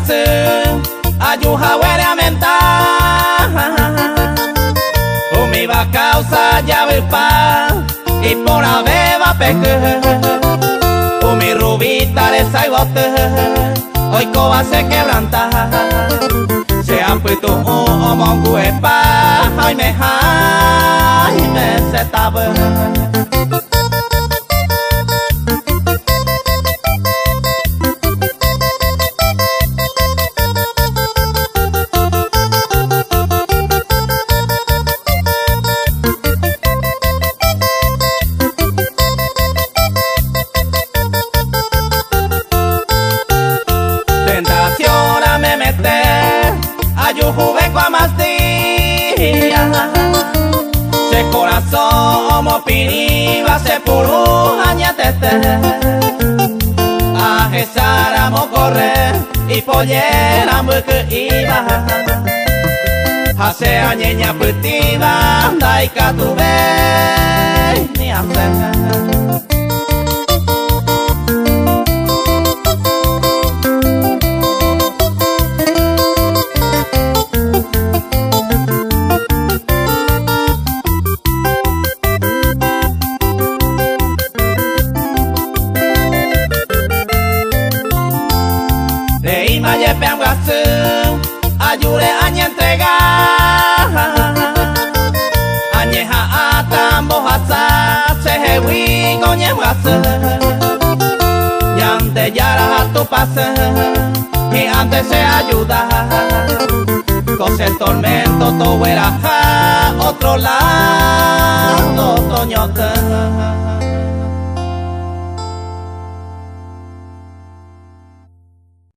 ambyasy aju haguére amenda. Umíva causa javypa iporãvéva peky. Umi rubita resayvoty oikóva che quebranta. Che apytu'ũ omongu'epa ha oimeháime che tavy. Tentación me mete ajuhuve ko más día. Che corazón omopirĩva che puru añetete. Ahecháramo corre ipollera mbyky'íva. Ha che añeñapytĩva ndaikatuvéi ni asẽ. Reíma jepe ambyasy ajúre añentrega. Añeha'ãta mbohasa chehegui ko ñembyasy. Ñandejára ha Tupãsy hi'ãnte che ayuda. Ko che tormento togueraha otro lado toñotỹ.